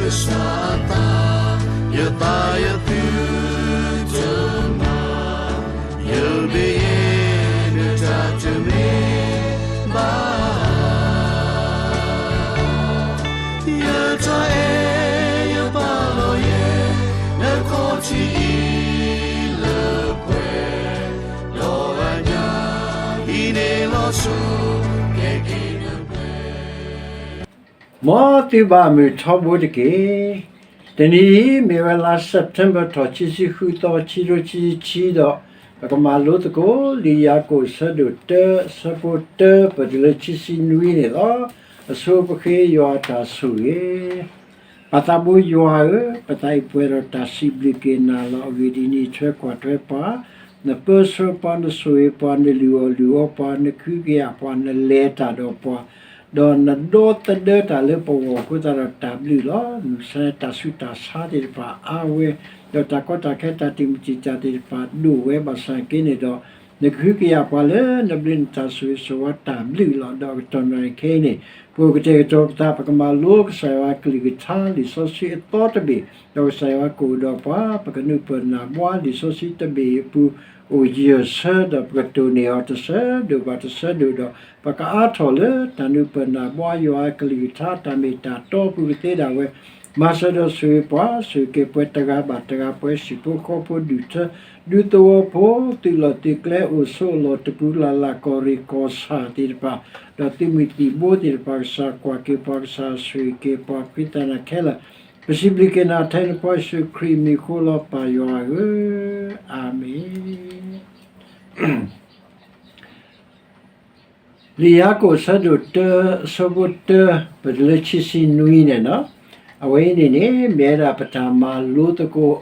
ကစၢ်အသး, ယသးယသုတမၤ, ယမ့ၢ်ယဲ နတၢ်တမ့ၢ်ဘၣ်. ယတၢ်အဲၣ်ယပာ်လီၤယဲ နခီၣ်ထံးအံၤလၢပှဲၤ, ဒီးအညၣ်အံၤန့ၣ်လီၤဆီ ကဲက့ၤနပှဲၤ. မ်သုဘၣ်မုာ်ထီဘိတက့ၢ်. တနံၤအံၤ မ့ၢ်ဝဲလါ September ထီၣ် ခံဆံဃုသီ ခံကထိခံဆံခံဒီး ပကမၤလိသကိး လံာ်ယၤကိာ်အဆၢဒိၣ်တၢ အဆၢဖိတၢ ပတုၤလၢခံဆံနွံန့ၣ်လီၤ. အဆိပဃ့ယွၤအတၢ်ဆိၣ်ဂ့ၤ. ပၢ်သးဘိယွၤဧၢ, ပသးအံၤပှဲၤဒီးတၢ်စံးဘျုးက့ၤနၤလီၤ. အဂ့ၢ်ဒ်အံၤ, နထွဲကွၢ်ထွဲပှၤ, နပၢဆှၢပှၤ, နဆိၣ်ဂ့ၤပှၤ, နလုၢ်အီၣ်လုၢ်အီပှၤ, နကဟုကယာ်ပှၤ, နလဲၤတၢ်ဒီးပှၤ, ဒီးနဒီသဒၢတၢ်လၢပဂီၢ်အဃိသတးဒီးတၢ်ဘျုးလီၤ. မုၢ်ဆါတၢ်ဆူးတၢ်ဆါသ့ၣ်တဖၣ်အါဝဲ, ဒီးတၢ်ကီတၢ်ခဲတၢ်တံာ်မုၢ်တံာ်တာ်သ့ၣ်တဖၣ်ဒိၣ်ဝဲဘၣ်ဆၣ်က့န့ၣ်ဒီး, နကဟုကယာ်ပှၤလၢနဘျုးနတၢ်ဆိၣ်ဂ့ၤဆိၣ်ဝါတၢ်ဘျုးလီၤ. ဒီးအကတီၢ်နံၤခဲအံၤန့ၣ်, ပအိၣ်ကတဲာ်ကတီၤပသး ပကမၤလိကစၢ်ယွၤအကလုၢ်ကထါ လံာ်စီဆှံအသီတဘ့ၣ်, ဒီးကစၢ်ယွၤကအိၣ်ဒီးပှၤ, ပကနၢ်ပၢၢ်နၢ်ဘှါ လံာ်စီဆှံတဘ့ၣ်အပူၤ အိၣ်ယဲၢ်ဆၢ, ဒီးပကတိၢ်န့ၢ်အီၤတဆၢဒိၣ်ဘၣ်တဆၢဒိၣ်ဒီး, ပကအါထီၣ်လၢတၢ်နၢ်ပၢၢ်နၢ်ဘှါယွၤအကလုၢ်ကထါ တၢ်မ့ၢ်တၢ်တီအပူၤကသ့ဒၣ်ဝဲ, မၤစၢၤဒီးဆိၣ်ဂ့ၤပှၤ, ဆိၣ်ဂ့ၤက့ၤပှၤတဂၤဘၣ်တဂၤ, ပှၤဟံၣ်ဖိဃီဖိ, ဒူၣ်ထၢဒူသဝီဖိ, သုးလီၢ်သုးကျဲအိၣ်ဆိးအလီၢ်တပူၤလၢ်လၢ် ကီၢ်ရ့ၣ်ကီၢ်ဆၣ်သ့ၣ်တဖၣ်, ဒီးသုးမုၢ်သံၣ်ဘိသ့ၣ်တဖၣ်, ကစၢ်ကွၢ်က့ၤပှၤ, ကစၢ်ဆိၣ်ဂ့ၤက့ၤပှၤ, ပဃ့တၢ်နၤခဲလၢာ်, ပစံးဘျုးက့ၤနၤထဲနဖိယ့ၣ်ၡူးခရံာ်အမံၤအဃိလီၤ ပၢ်ယွၤဧၢ, အၤမ့ၣ်. လံာ်ယၤကိာ်အဆၢဒိၣ်တၢ အဆၢဖိတၢ ပတုၤလၢခံဆံနွံန့ၣ်လီၤ. အဝဲအံၤန့ၣ်န့ၣ် မ့ၢ်ဝဲဒၣ်ပတၢ်မၤလိသကိး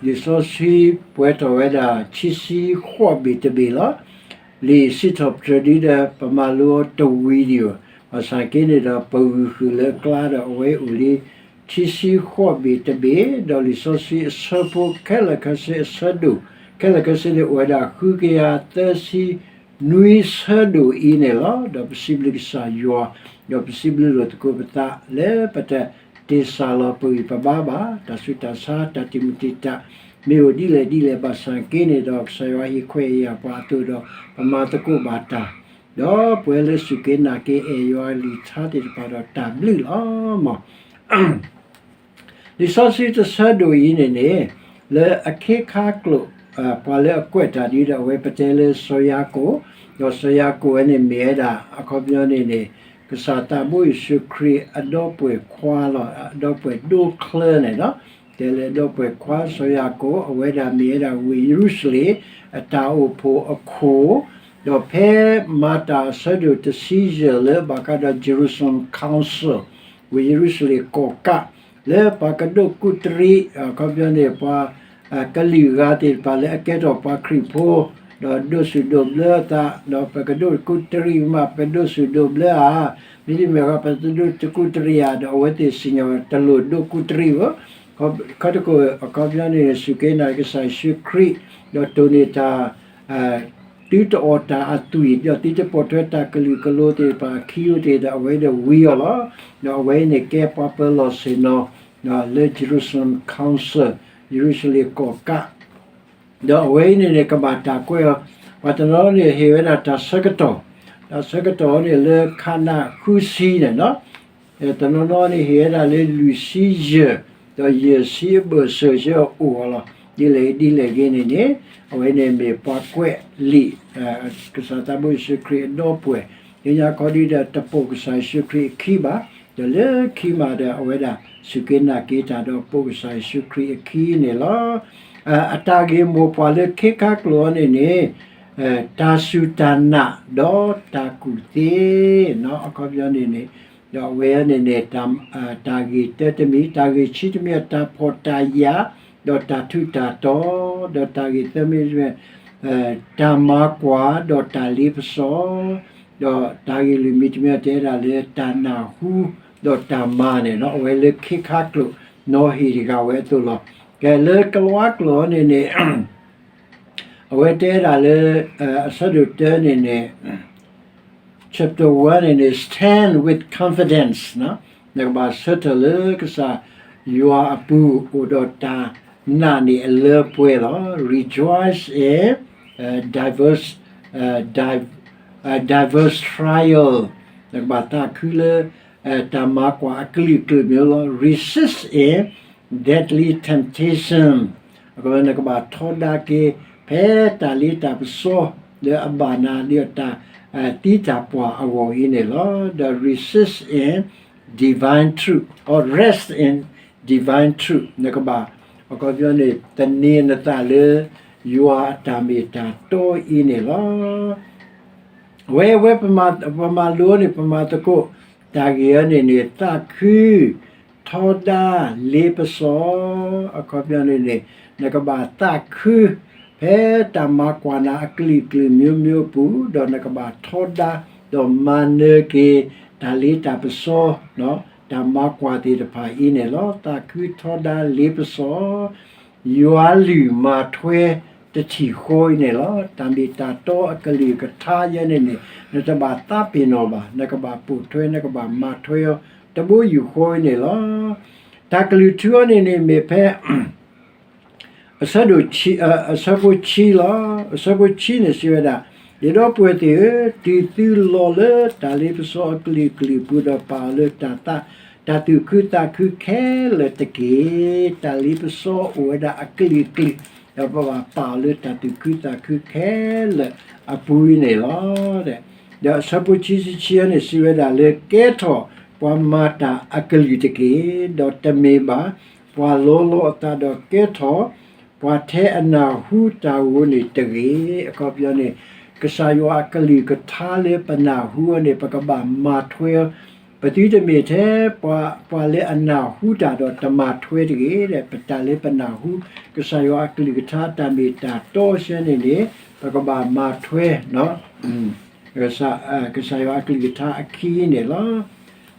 လံာ်စီဆှံပှဲၤထီၣ်ဝဲဒၣ် ခံဆံဃိးဘ့ၣ်တဘ့ၣ်လီၤ. လံာ်စံးထီၣ်ပတြၢၤဒ်ဒီး ပမၤလိအီၤတဝံၤဒံးဧိၤ, ဘၣ်ဆၣ်က့န့ၣ်ဒီး ပဂုာ်ဃုာ်လၢအကျါဒီး အဝဲအိၣ်လံ ခံဆံဃိးဘ့ၣ်တဘ့ၣ်, ဒီးလံာ်စီဆှံအဆၢဖိခဲလၢာ်ခဲဆ့အဆၢဒိၣ်, ခဲလၢာ်ခဲဆ့န့ၣ် အိၣ်ဝဲဒၣ်ဃုကယၤသၢဆံနွံဆၢဒိၣ်အံၤန့ၣ်လီၤ. ဒီးပစံးဘျုးကစၢ်ယွၤ, ဒီးပစံးဘျုးလိာ်သကိးပသးလၢပတတ့ၢ်စၢ်လီၤပဂံၢ်ပဘါဘၣ်, တၢ်ဆူးတၢ်ဆါ တၢ်တံာ်မုၢ်တံာ်တာ် မ့ၢ်အိၣ်ဒ်လဲၣ်ဒ်လဲၣ်ဘၣ်ဆၣ်က့န့ၣ်ဒီး ကစၢ်ယွၤဟ့ၣ်ခွဲးယာ်ပှၤအသိးဒီး ပမၤသကိးဘၣ်တၢ်, ဒီးပှၤလၢအစူၢ်က့ၤနာ်က့ၤအဲၣ်ယွၤအကလုၢ်ကထါသ့ၣ်တဖၣ်ဒီးတၢ်ဘျုးလီၤ. မ် လံာ်စီဆှံတဆၢဒိၣ်အံၤန့ၣ်န့ၣ် လၢအခ့ခါကျိာ် ပှၤလၢအကွဲးတၢ်ဒ်ဒီး အဝဲပတဲလၢစီၤယၤကိာ်, ဒီးစီၤယၤကိာ်ဝဲန့ၣ်မ့ၢ်ဝဲဒၣ် အခီပညီန့ၣ်န့ၣ် ကစၢ်သးဘိယ့ၣ်ၡူးခရံာ်အဒီပုၢ်ဝဲၢ်ခွါလီၤ, အဒီပုၢ်ဝဲၢ်ဒိချၢန့ၣ်လီၤ. တဲလၢအဒီပုၢ်ဝဲၢ်ခွါစီၤယၤကိာ် အဝဲဒၣ်မ့ၢ်ဝဲဒၣ်ဝ့ၢ်ယရူၤၡလ့ၣ် အတၢ်အိၣ်ဖှိၣ်အခိၣ်, ဒီးဖဲမၤတၢ်အဆၢဒိၣ်တဆံယဲၢ်လၢဘၣ်ဃးဒီး Jerusalem Council ဝ့ၢ်ယရူၤၡလ့ၣ်ကီၢ်ကး လၢပှၤကဒိးကူးတရံး, အခီပညီန့ၣ် ပှၤ ကလုာ်ဂၤသ့ၣ်တဖၣ်လၢအကဲထီၣ်ပှၤခရံာ်ဖိ, ဒီးဒိးဆူၣ်ဒိးဘျၢအသး, ဒီးပကဒိးကူးတရံးမး ပဒိးဆူၣ်ဒိးဘျၢဧါ, မ့တမ့ၢ်ဃီ ပတဒိးတကူးတရံးဧါ, ဒီးအဝဲသ့ၣ်စံၣ်ညီၣ်တလိၣ်ဒိးကူးတရံးဧိၤ, ခီတကိၣ်အခီပညီန့ၣ် စူၢ်က့ၤနာ်က့ၤကစၢ်ယ့ၣ်ၡူးခရံာ်, ဒီးတိၢ်န့ၢ်တၢ် သုတအီၣ်တၢ်အသွံၣ်, ဒီးသုတပိာ်ထွဲတၢ်ကလုာ်ကလိသ့ၣ်တဖၣ်အခံအိၣ်တ့ၢ်ဒီး အဝဲဒၣ်ဝံအီၤလီၤ. ဒီးအဝဲအံၤန့ၣ်ကဲပှၤပၢၤလီၢ်ဆ့ၣ်နီၤ လၢ Jerusalem Council ယရူၤၡလ့ၣ်ကီၢ်ကး, ဒီးအဝဲအံၤန့ၣ်န့ၣ် ကဘၣ်တၢ်ကွဲးအီၤ, ပှၤတနီၤန့ၣ်ဟ့ၣ်ဝဲဒၣ်တၢ်ဆၢကတီၢ်, တၢ်ဆၢကတီၢ်န့ၣ်လၢခးနးဃုဆံန့ၣ်လီၤ. တနီၤနီၤန့ၣ်ဟ့ၣ်ဝဲဒၣ်လၢလွံၢ်ဆံယဲၢ်, ဒီးယဲၢ်ဆံအဘၢၣ်စၢၤဆၢအအိၣ်အီၤလီၤ. ဒ်လဲၣ်ဒ်လဲၣ်ဂ့ၤန့ၣ်န့ၣ် အဝဲန့ၣ်မ့ၢ်ပှၤကွဲးလံာ် ကစၢ်သးဘိယ့ၣ်ၡူးခရံာ်အဒီပုၢ်ဝဲၢ်, လၢညါခီဒ်ဒီးတပိာ်ကစၢ်ယ့ၣ်ၡူးခရံာ်အခံဘၣ်, ဒီးလၢခံမးဒီးအဝဲဒၣ်စူၢ်က့ၤနာ်က့ၤတၢ်ဒီးပိာ်ကစၢ်ယ့ၣ်ၡူးခရံာ်အခံန့ၣ်လီၤ. အတၢ်ဂ့ၢ်မိၢ်ပှၢ်လၢခ့ခါကျိာ်အံၤန့ၣ်န့ၣ် တၢ်စူၢ်တၢ်နာ်ဒီးတၢ်ကူၣ်သ့, အခီပညီန့ၣ်န့ၣ်, ဒီးအဝဲန့ၣ်န့ၣ် တၢ်ဂ့ၢ်တၢတမံၤ, တၢ်ဂ့ၢ်ခံတမံၤ တၢ်ဖှီၣ်တၢ်ယာ်, ဒီးတၢ်ထူးတၢ်တီၤ, ဒီးတၢ်ဂ့ၢ်သၢမံၤတမံၤ တၢ်မၤကွၢ်, ဒီးတၢ်လ့ပစီ, ဒီးတၢ်ဂ့ၢ်လွံၢ်မံၤတမံၤ တဲဒၣ်လၢတၢ်နၢ်ဟူ, ဒီးတၢ်မၤန့ၣ်လီၤ. အဝဲလၢခ့ခါကျိာ် နီၤဟ့ၣ်တဂၤဝဲအသိးလီၤ. ကဲလၢကလါကျိာ်အံၤန့ၣ်န့ၣ် အဝဲတဲဒၣ်လၢ အဆၢဒိၣ်တၢန့ၣ်န့ၣ် chapter one န့ၣ်န့ၣ် Stand with confidence, နကဘၣ်ဆၢထၢၣ်လၢကစၢ် ယွၤအပူၤအိၣ်ဒီးတၢ်နာ်န့ၣ်အလၢပှဲၤလီၤ. Rejoice in diverse, diverse trial, နကဘၣ်သးခုလၢ တၢ်မၤကွၢ်အကလုာ်ကလုာ်မ့ၢ်လီၤ. Resist in deadly temptation, အဃိနကဘၣ်ထီဒါက့ၤ ဖဲတၢ်လ့တၢ်ပစီ လၢအဘၣ်နၤဒီးတၢ်သံတၢ်ပှၢ်အဂီၢ်အံၤန့ၣ်လီၤ. ဒီး resist in divine truth, or rest in divine truth, နကဘၣ် အခီပညီန့ၣ် သန့ၤနသးလၢ ယွၤအတၢ်မ့ၢ်တၢ်တီအံၤန့ၣ်လီၤ. အဝဲဝဲပမၤလိန့ၣ် ပမၤသကိး တၢ်ဂ့ၢ်အံၤန့ၣ်န့ၣ် သးခု ထီဒါ လ့ပစီ အခီပညီန့ၣ်န့ၣ် နကဘၣ်သးခု ဖဲတၢ်မၤကွၢ်နၤအကလုာ်ကလုာ်မျိုးမျိုးအပူၤ ဒီးနကဘၣ်ထီဒါ ဒီးမၤနၢၤက့ၤ တၢ်လ့တၢ်ပစီ တၢ်မၤကွၢ်သ့ၣ်တဖၣ်အံၤန့ၣ်လီၤ. သးခုထီဒါလ့ပစီ ယွၤလုၢ်မၤထွဲတထံၣ်ဃီအံၤန့ၣ်လီၤ. တၢ်မ့ၢ်တၢ်တီအကလုၢ်ကထါယဲန့ၣ်န့ၣ် နတဘၣ်သးပ့ၤနီၣ်ဘၣ်, နကဘၣ်ပိာ်ထွဲ နကဘၣ်မၤထွဲအီၤ တဘိယူၢ်ဃီအံၤန့ၣ်လီၤ. တၢ်ကလုၢ်ထူအံၤန့ၣ်န့ၣ်မ့ၢ်ဖဲ အဆၢဒိၣ် အဆၢဖိဆံလီၤ. အဆၢဖိဆံန့ၣ်စံးဝဲဒၣ်, ယဒီပုၢ်ဝဲၢ်သ့ၣ်ဧၢ, တုၤသုလီၤလၢတၢ်လ့ပစီအကလုာ်ကလုာ်ပူၤဒီးပာ်အီၤလၢတၢ်သး, တၢ်သူၣ်ခုသးခုခဲလၢာ်တက့ၢ်. တၢ်လ့ပစီအိၣ်ဝဲဒၣ်အကလုာ်ကလုာ်, ဒီးပဘၣ်ပာ်အီၤလၢတၢ်သူၣ်ခုသးခုခဲလၢာ်အပူၤအံၤန့ၣ်လီၤ. ဒီးအဆၢဖိခံဆံခံန့ၣ်စံးဝဲဒၣ်လၢ ကဲထီၣ်ပှၤမၤတၢ်အကလုာ်တက့ၢ်, ဒီးတမ့ၢ်ဘၣ် ပှၤလီလီအသးဒီးကဲထီၣ် ပှၤထဲအနၢ်ဟူတၢ်ဧိၤန့ၣ်တဂ့ၤ. အခီပညီန့ၣ် ကစၢ်ယွၤအကလုၢ်ကထါလၢပနၢ်ဟူအီၤန့ၣ် ပကဘၣ်မၤထွဲအီၤ, ပသုတမ့ၢ်ထဲ ပှၤလၢအနၢ်ဟူတၢ်ဒီးတမၤထွဲတဂ့ၤ, ဒီးပတၢ်လၢပနၢ်ဟူ ကစၢ်ယွၤအကလုၢ်ကထါတၢ်မ့ၢ်တၢ်တီစဲန့ၣ်န့ၣ် ပကဘၣ်မၤထွဲ ကစၢ်ယွၤအကလုၢ်ကထါအခံန့ၣ်လီၤ.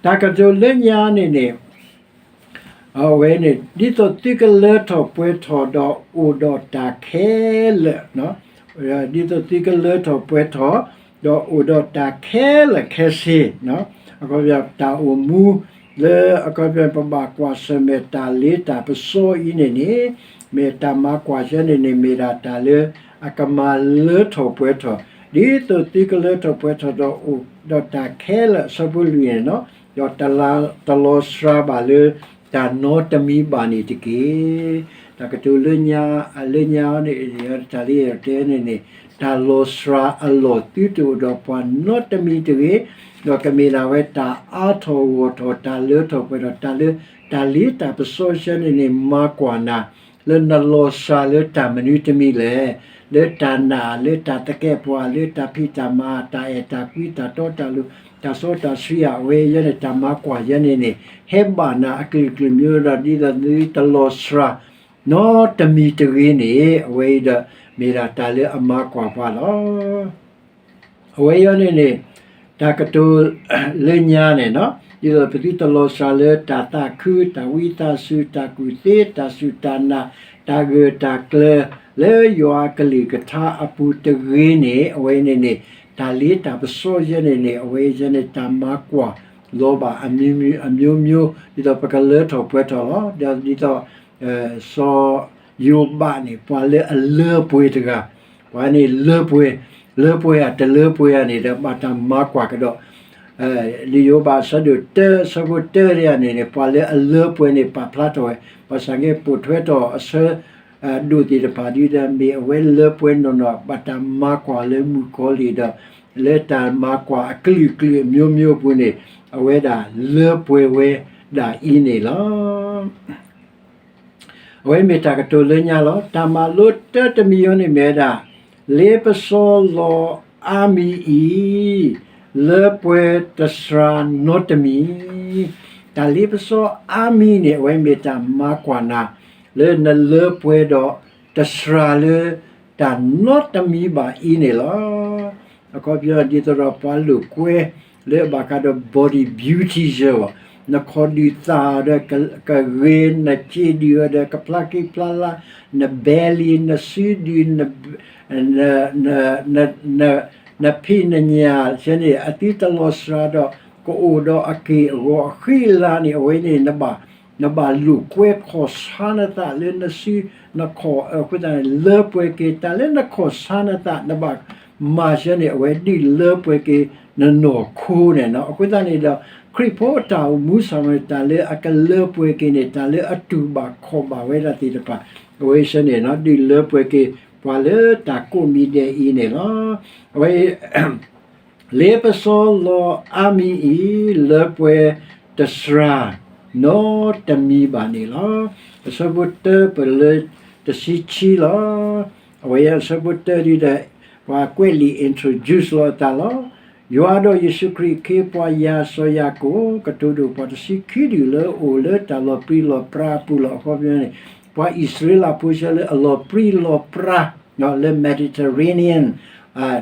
တၢ်ကတိၤလၢညါန့ၣ်န့ၣ် အဝဲန့ၣ် ဒ်သိးသုကလၢထီၣ်ပှဲၤထီၣ်ဒီးအိၣ်ဒီးတၢ်ခဲလၢာ်, ဒ်သိးသုကလၢထီၣ်ပှဲၤထီၣ် ဒီးအိၣ်ဒီးတၢ်ခဲလၢာ်ခဲဆ့, အခီပညီတၢ်အိၣ်မူ လၢအခီပညီ ပဘၣ်ကွၢ်ဆၢၣ်မဲာ်တၢ်လ့တၢ်ပစီအံၤန့ၣ်န့ၣ် မ့ၢ်တၢ်မၤကွၢ်ဆၢန့ၣ်န့ၣ် မ့ၢ်ဒၣ်တၢ်လၢအကမၤလၢထီၣ်ပှဲၤထီၣ်, ဒ်သိးသုကလၢထီၣ်ပှဲၤထီၣ်ဒီးအိၣ်ဒီးတၢ်ခဲလၢာ် အဆၢဖိလွံၢ်န့ၣ်လီၤ, ဒီးတလီၤစှၤဘၣ်လၢတၢ်နီတမံၤဘၣ်န့ၣ်တက့ၢ်. တၢ်ကတိၤလၢညါ အလၢညါန့ၣ် တၢ်လၢယတဲန့ၣ်န့ၣ် တၢ်လီၤစှၤအလီၢ်သုတအိၣ်ဒီးပှၤနီတမံၤတဂ့ၤ, ဒီးကမ့ၢ်ဒၣ်ဝဲတၢ်အါထီၣ်ဂီၢ်ထီၣ် တၢ်လၢထီၣ်ပှဲၤထီၣ် တၢ်လၢ တၢ်လ့တၢ်ပစီဆၢန့ၣ်န့ၣ် မၤကွၢ်နၤ လၢနလီၤစှၤလၢတၢ်မနုၤတမံၤလဲၣ်, လၢတၢ်နာ် လၢတၢ်သကဲးပဝး လၢတၢ်ဖံးတၢ်မၤ တၢ်အဲၣ်တၢ်ကွံ တၢ်တီတၢ်လိၤ တၢ်စီတၢ်ဆှံ အဝဲယဲန့ၣ် တၢ်မၤကွၢ်ယဲန့ၣ်န့ၣ် ဟဲဘၣ်နၤအကလုာ်ကလုာ်မျိုးဒီး ဒ်သိးသုတလီၤစှၤ နီတမံၤတဂ့ၤန့ၣ် အဝဲအံၤဒီး မ့ၢ်ဒၣ်တၢ်လၢအမၤကွၢ်ပှၤလီၤ. အဝဲအံၤန့ၣ်န့ၣ် တၢ်ကတိၤလၢညါန့ၣ် ဒ်သိးပသုတလီၤစှၤလၢတၢ်သးခု တၢ်ဝံသးစူၤ တၢ်ကူၣ်သ့ တၢ်စူၢ်တၢ်နာ် တၢ်ဂၢၢ်တၢ်ကျၢၤ လၢယွၤအကလုၢ်ကထါအပူၤတဂ့ၤန့ၣ် အဝဲန့ၣ်န့ၣ် တၢ်လ့တၢ်ပစီယဲန့ၣ်န့ၣ် အဝဲယဲန့ၣ် တၢ်မၤကွၢ်လီၤဘၣ် အမျိုးမျိုး ဒ်သိးပကလၢထီၣ်ပှဲၤထီၣ်လီၤ. ဒီးဒ်သိး စီၤယိၤဘးန့ၣ် ပှၤလၢအလၢပှဲၤတဂၤ, ပှၤန့ၣ်လၢပှဲၤ, လၢပှဲၤဧါ တလၢပှဲၤဧါန့ၣ်ဒီး ဘၣ်တၢ်မၤကွၢ်ကဒီး လံာ်ယိၤဘးအဆၢဒိၣ်တၢ အဆၢဖိတၢတဂၤန့ၣ်န့ၣ် ပှၤလၢအလၢပှဲၤန့ၣ် ပာ်ဖျါထီၣ်ဝဲ, ဘၣ်ဆၣ်က့ ပိာ်ထွဲထီၣ်အဆၢဒိၣ်သ့ၣ်တဖၣ်ဒီး မ့ၢ်အဝဲလၢပှဲၤနီၢ်နီၢ် ဘၣ်တၢ်မၤကွၢ်လၢမုၣ်ကီၤလံၢ်ဒီး လၢတၢ်မၤကွၢ်အကလုာ်ကလုာ်အမျိုးမျိုးအပူၤန့ၣ် အဝဲဒၣ်လၢပှဲၤဝဲဒၣ်အံၤန့ၣ်လီၤ. အဝဲမ့ၢ်တၢ်ကတိၤလၢညါလီၤ. တၢ်မၤလိတၢတမံၤအံၤန့ၣ်မ့ၢ်ဝဲဒၣ် လ့ပစီလီၤအါမံၤအံၤ လၢပှဲၤတစှၤနီတမံၤ, တၢ်လ့ပစီအါမံၤန့ၣ် အဝဲမ့ၢ်တၢ်မၤကွၢ်နၤ လၢနလၢပှဲၤဒီးတစှၤလၢတၢ်နီတမံၤဘၣ်အံၤန့ၣ်လီၤ. အခီပညီ ဒ်သိးဒီးပှၤလိာ်ကွဲ လၢဘၣ်ဃးဒီး body beauty ယဲဘၣ်, နခီၣ်ဒုၣ်သၣ်ဒီးကဂ့ၤ, နစ့ဒုၣ်ဒီးကဖျါက့ဖျါလါ, န belly နစုဒုၣ်, နဖံးနညၣ် ယဲန့ၣ် အသုတလီၤစှၤဒီး ကအိၣ်ဒီးအက့ၢ်အဂီၤအဃံအလၤန့ၣ် အဝဲန့ၣ်နဘၣ် နဘၣ်လိာ်ကွဲခီၣ်ဆါနသးလၢနစုနခီၣ်အဃိသတးန့ၣ် လၢပှဲၤက့ၤတၢ်လၢနခီၣ်ဆါနသး နဘၣ်မၤဆၢန့ၣ် အဝဲဒုးလၢပှဲၤက့ၤနနီၢ်ခိန့ၣ်လီၤ. အဃိသတးန့ၣ်ဒီး ခရံာ်ဖိအတၢ်အိၣ်မူစ့ၢ်ကီးန့ၣ် တၢ်လၢအကလၢပှဲၤက့ၤန့ၣ် တၢ်လၢအတူၢ်ဘၣ်ခီၣ်ဘၣ်ဝဲဒၣ်သ့ၣ်တဖၣ် အဝဲဆၢန့ၣ် ဒုးလၢပှဲၤက့ၤပှၤလၢတၢ်ကိးမံၤဒဲးအံၤန့ၣ်လီၤ. အဝဲ လ့ပစီလီၤအါမံၤအံၤ လၢပှဲၤတစှၤ နီတမံၤဘၣ်န့ၣ်လီၤ. အဆၢဖိတၢပလၢတဆံခံလီၤ. အဝဲအဆၢဖိတၢဒ်ဒီး ပှၤကွဲးလံာ် introduce လီၤအသးလီၤ. ယွၤဒီးယ့ၣ်ၡူးခရံာ်အခ့အပှၤယၤစီၤယၤကိာ် ကတိၤဒိၣ်ပှၤတဆံခံဒူၣ်လၢအိၣ်လၢတၢ်လီၤပြံလီၤပြါအပူၤလီၤ. အခီပညီန့ၣ် ပှၤအံၣ်စရ့လးဖိဆၢလၢအလီၤပြံလီၤပြါ လၢ Mediterranean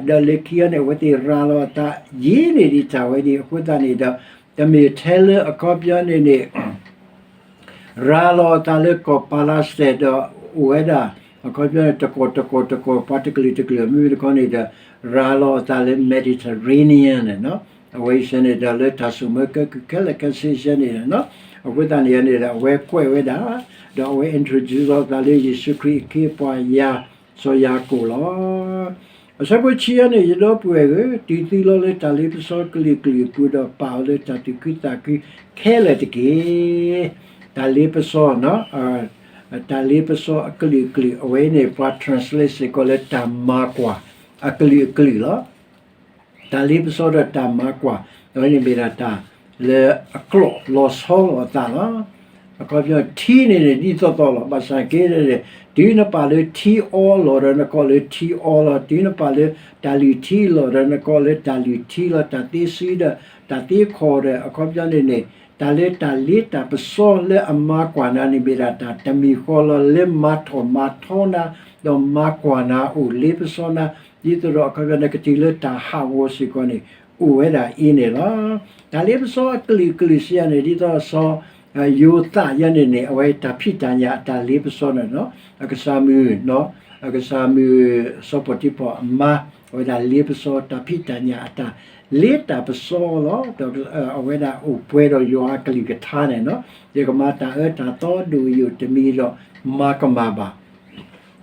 ဒီးလၢခံအံၤန့ၣ် အဝဲသ့ၣ်ရၤလီၤအသးယံာ်န့ၢ်ဒံးတၢ်ဝဲန့ၣ် အဃိသတးန့ၣ်ဒီး တမ့ၢ်ထဲလၢအခီပညီန့ၣ်န့ၣ် ရၤလီၤအသးလၢကီၢ်ပၤလးစတ့ၣ်ဒီးအိၣ်ဝဲဒၣ် အခီပညီန့ၣ် တကီၢ်တကီၢ်တကီၢ် ပှၤတကလုာ်တကလုာ် မ့မ့ၢ်တခီန့ၣ်ဒီး ရၤလီၤအသးလၢ Mediterranean န့ၣ်လီၤ. အဝဲဆၢန့ၣ်ဒီးလၢတၢ်ဆိၣ်မၢကဲကုၢ်ခဲလၢာ်ခဲဆ့ဆၢန့ၣ်လီၤ. အဃိသတးန့ၣ်န့ၣ်ဒီး အဝဲကွဲးဝဲဒၣ် ဒီးအဝဲ introduce လီၤအသးလၢယ့ၣ်ၡူးခရံာ်အခ့အပှၤယၤ စီၤယၤကိာ်လီၤ. အဆၢဖိဆံအံၤန့ၣ် ယဒီပုၢ်ဝဲၢ်ဧၢ, တုၤသုလီၤလၢတၢ်လ့ပစီကလုာ်ကလုာ်အပူၤဒီး ပာ်အီၤလၢတၢ်သူၣ်ခုသးခုခဲလၢာ်တက့ၢ်. တၢ်လ့ပစီ တၢ်လ့ပစီအကလုာ်ကလုာ် အဝဲန့ၣ် ပှၤ translate စ့ၢ်ကီးလၢတၢ်မၤကွၢ်အကလုာ်ကလုာ်လီၤ. တၢ်လ့ပစီဒီးတၢ်မၤကွၢ် အဝဲန့ၣ်မ့ၢ်ဒၣ်တၢ်လၢအကျိာ်လီၤဆီလီၤအသးလီၤ. အခီပညီထံန့ၣ်န့ၣ် ဒ်သိးသိးလီၤ. ဘၣ်ဆၣ်က့န့ၣ် တုၤနပာ်လၢထံအီလီၤဒီး နကိးလၢထံအီလီၤ. တုၤနပာ်လၢတၢ်လုၢ်ထံလီၤဒီး နကိးလၢတၢ်လုၢ်ထံလီၤ. တၢ်သ့စုဒီးတၢ်သ့ခီၣ်ဒီး အခီပညီန့ၣ်န့ၣ် တၢ်လၢတၢ်လ့တၢ်ပစီလၢအမၤကွၢ်နၤန့ၣ် မ့ၢ်ဒၣ်တၢ်တမံၤဃီလီၤ လၢမၤထီၣ်မၤထီနၤ ဒီးမၤကွၢ်နၤအိၣ်လ့ပစီနၤ ဒ်သိးဒီးအခီပညီန့ၣ် ကတုၤလၢတၢ်ဟးဂီၤစ့ၢ်ကီးန့ၣ် အိၣ်ဝဲဒၣ်အံၤန့ၣ်လီၤ. တၢ်လ့ပစီအကလုာ်ကလုာ်စံးယၤန့ၣ် ဒ်သိးစီၤယိၤသးယၤန့ၣ်န့ၣ် အဝဲတၢ်ဖံးတၢ်ညၣ်အတၢ်လ့ပစီန့ၣ်လီၤ. အကစၢ်မုၢ် အကစၢ်မုၢ် စီၤပီၣ်တံဖီၣ်အမါ အဝဲဒၣ်လ့ပစီတၢ်ဖံးတၢ်ညၣ်အတၢ်လ့တၢ်ပစီလီၤ. ဒီးအဝဲဒၣ်အိၣ်ပှဲၤဒီးယွၤအကလုၢ်ကထါန့ၣ်လီၤ. ယကမၤတၢ်အၢတၢ်သီဒိၣ်ယိာ်တမံၤဒီး မၤကမၣ်ဘၣ်